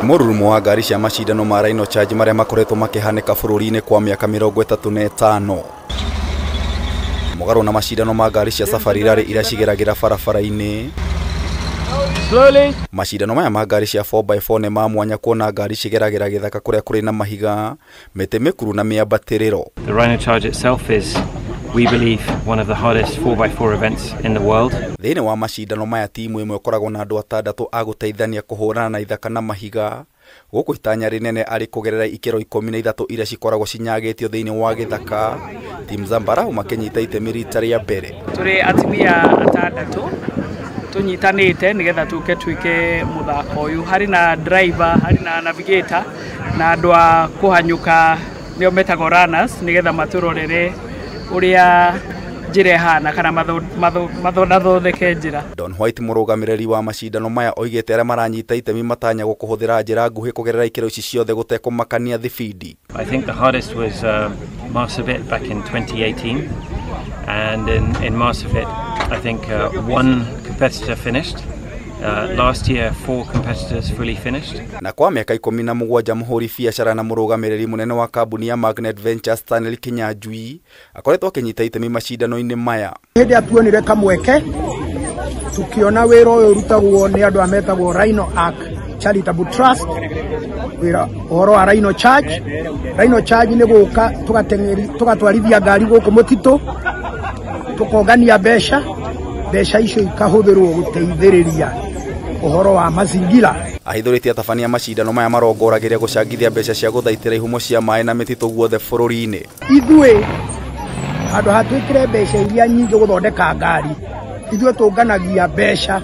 Mũrurumo wa ngari cia macindano ma Rhino Charge marĩa makoretwo makĩhanĩka bũrũri-inĩ kwa mĩaka 35. Mũgarũ na macindano ma ngari cia Safari Rally iria cigeragĩra barabara-inĩ. Macindano maya ma ngari cia 4x4 nĩ ma mwanya kuona ngari cigeragĩra gĩthaka kũrĩa kũrĩ na mahiga, mĩtĩ mĩkuru na mĩambatĩrĩro. The Rhino Charge itself is, we believe, one of the hardest 4x4 events in the world. Thĩinĩ wa macindano maya timu ĩmwe ĩkoragwo na andũ atandatũ a gũteithania kũhũrana na ithaka na mahiga, gũkũ itanya rĩnene arĩ kũgerera ikĩro 13 iria cikoragwo cinyagĩtio thĩinĩ wa gĩthaka. Timu Zambarau makĩnyita itemi rita rĩa mbere. Tũrĩ atumia atandatũ tũnyitanĩte nĩgetha tũke twĩke mũthako ũyũ. Harĩ na driver, harĩ na navigator na andũ a kũhanyũka nĩo metagwo runners nĩgetha matũrorere ũrĩa njĩra ĩhana kana mathondathondeke njĩra. Don White mũrũgamĩrĩri wa macindano maya oigĩte arĩa maranyita itemi matanyagwo kũhũthĩra njĩra nguhĩ kũgerera ikĩro ici ciothe gũtekũmakania thibindi. I think the hardest was Marsabit back in 2018, and in Marsabit I think one competitor finished. Last year 4 competitors fully finished. Na kwa mĩaka 17 mũhũri biacara na mũrũgamĩrĩri mũnene wa kambuni ya Magnet Ventures Stanley Kinyanjui akoretwo akĩnyita itemi macindano-inĩ maya. Hĩndĩ ĩrĩa tuonire kamweke tukiona wĩra ũyũ ũrutagwo nĩ andũ a metagwo Rhino Ark Charitable Trust, wĩra ũhoro wa Rhino Charge. Rhino Charge nĩ gũka tũgatwarithia ngari gũkũ mũtitũ, tũkongania mbeca, mbeca icio ikahũthĩrwo gũteithĩrĩria ũhoro wa mazingira. Ahithũrĩtie atabania macindano maya marongoragĩria gũcangithia mbeca cia gũthaitĩra ihumo cia maĩ na mĩtitũ guothe bũrũri-inĩ. Ithuĩ handũ ha twĩkĩre mbeca iria nyingĩ gũthondeka ngari, ithuĩ tũnganagia mbeca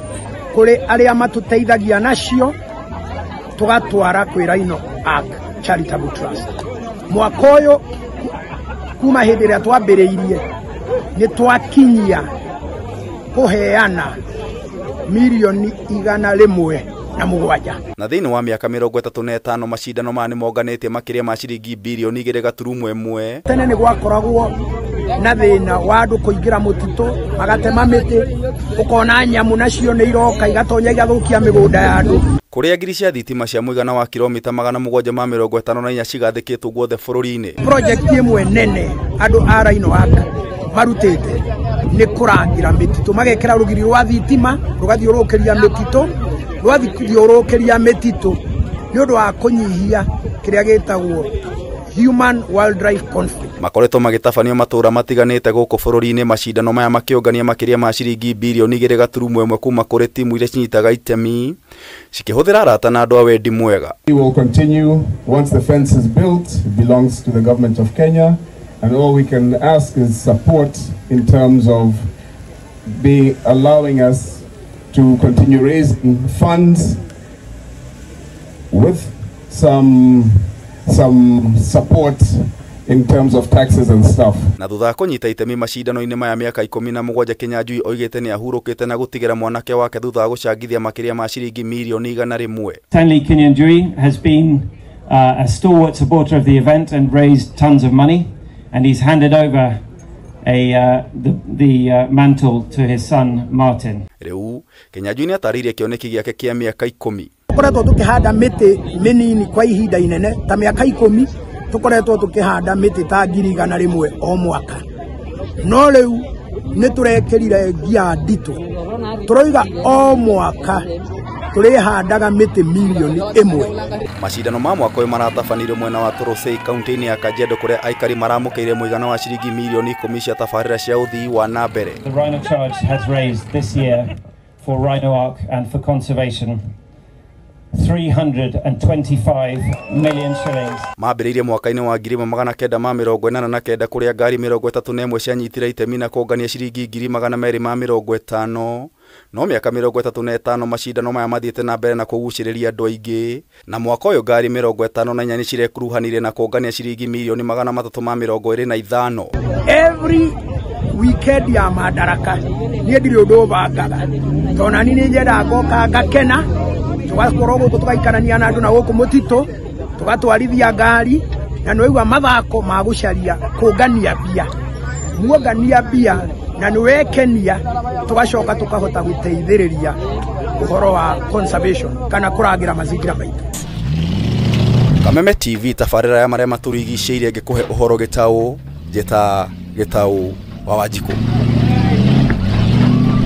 kũrĩ arĩa matũteithagia nacio, tũgatwara kwĩ Rhino Ark Charitable Trust. Mwaka ũyũ kuma hĩndĩ ĩrĩa twambĩrĩirie nĩ twakinyia kũheana milioni 107. Na thĩinĩ wa mĩaka 35 macindano maya nĩmonganĩtie makĩria ma ciringi birioni 2.1. Tene nĩ gwakoragwo na thĩna wa andũ kũingĩra mũtitũ magatema mĩtĩ, ũkona nyamũ nacio nĩ iroka igatonya igathũkia mĩgũnda ya andũ. Kũrĩa ngiri cia thitima cia mũigana wa kilomita 754 cigathĩkĩtwo guothe bũrũri-inĩ. Project ĩmwe nene andũ a Rhino Ark marutĩte nĩ kũrangĩra mĩtitũ, magekĩra rũgiri rwa thitima rũgathiũrũrũkĩria mĩtitũ, rwathiũrũrũkĩria mĩtitũ nĩ ũndũ wa kũnyihia kĩrĩa gĩtagwo human wildlife conflict. Makoretwo magĩtabanio matũũra matiganĩte gũkũ bũrũri-inĩ, macindano maya makĩũngania makĩria ma ciringi birioni 2.1 kuma kũrĩ timu iria cinyitaga itemi cikĩhũthĩra arata na andũ a wendi mwega. We will continue once the fence is built. It belongs to the government of Kenya, and all we can ask is support in terms of allowing us to continue raising funds with some support in terms of taxes and stuff. Na thutha wa kũnyita itemi macindano-inĩ maya mĩaka 17 Kinyanjui oigĩte nĩ ahurũkĩte na gũtigĩra mwanake wake thutha wa gũcangithia makĩria ma ciringi milioni 100. Stanley Kinyanjui has been a stalwart supporter of the event and raised tons of money, and he's handed over the mantle to his son Martin. Rĩu Kinyanjui nĩ atarĩirie kĩoneki gĩake kĩa mĩaka 10. Tũkoretwo tũkĩhanda mĩtĩ mĩnini kwa ihinda inene ta mĩaka 10, tũkoretwo tũkĩhanda mĩtĩ ta 100,000 o mwaka, no rĩu nĩ tũrekĩrire ngia nditũ, tũroiga o mwaka tũrĩhandaga mĩtĩ milioni 1. Macindano ma mwaka ũyũ maratabanĩirio mwena wa Torosei kaunti-inĩ ya Kajiado kũrĩa aikari maramũkĩire mũigana wa ciringi milioni 10 cia tabarĩra cia ũthii wa na mbere. The Rhino Charge has raised this year for Rhino Ark and for conservation 325 million shillings. Mambĩrĩirie mwaka-inĩ wa 1989 kũrĩa ngari 31 cianyitire itemi na kũngania ciringi 250,000. No mĩaka 35 macindano maya mathiĩte na mbere na kũgucĩrĩria andũ aingĩ, na mwaka ũyũ ngari 54 nĩ cirekuruhanire na kũngania ciringi milioni 325. Every weekend ya Madaraka niĩ ndirĩ ũndũ bangaga, tondũ nani nĩ nyendaga ngoka ngakena, tũgakorwo gũkũ tũgaikarania na andũ na gũkũ mũtitũ, tũgatwarithia ngari, na nĩwaigua mathako ma gũcaria kũngania mbia, muongania mbia na nĩwekenia, tũgacoka tũkahota gũteithĩrĩria ũhoro wa conservation kana kũrangĩra mazingira maitũ. Kameme TV tabarĩra ya marĩa matũrigicĩirie ngĩkũhe ũhoro gĩtaũ njĩta gĩtaũ wa Wanjikũ.